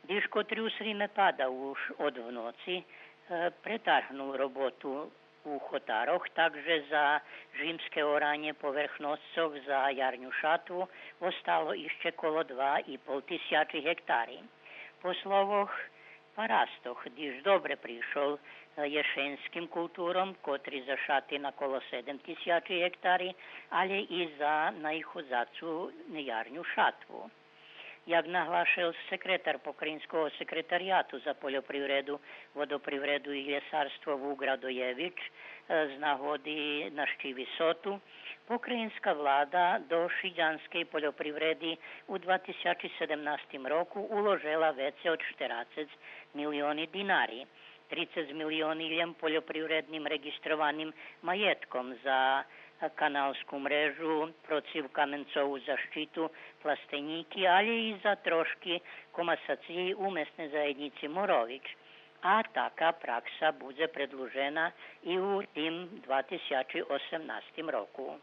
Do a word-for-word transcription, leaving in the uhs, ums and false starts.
Диж котри у Сриме пада уж од вноци, е, претаргнул роботу у хотарох, так же за жимске оранє поверхносцох за ярню шатву остало ище коло два и пол тисячи гектари. По словох парастох, диж добре пришол, е, єшенским културом, котри зашати на коло седем тисячи гектари, алє и за наиходзацу ярню шатву. Як наглашел секретар Покраїнского секретарияту за польопривреду, водопривреду и лєсарство Вук Радоєвич, е, з нагоди нащиви СОТ-у, покраїнска влада до шидянскей польопривреди у два тисячи седемнастим року уложела вецей од штерацец милиони динари. Трицец милиони лєм польопривредним реґистрованим маєтком за каналску мрежу, противкаменцову защиту, пластенїки, алє и за трошки комасациї у Месней заєднїци Морович. А така пракса будзе предлужена и у тим два тисячи осемнастим року.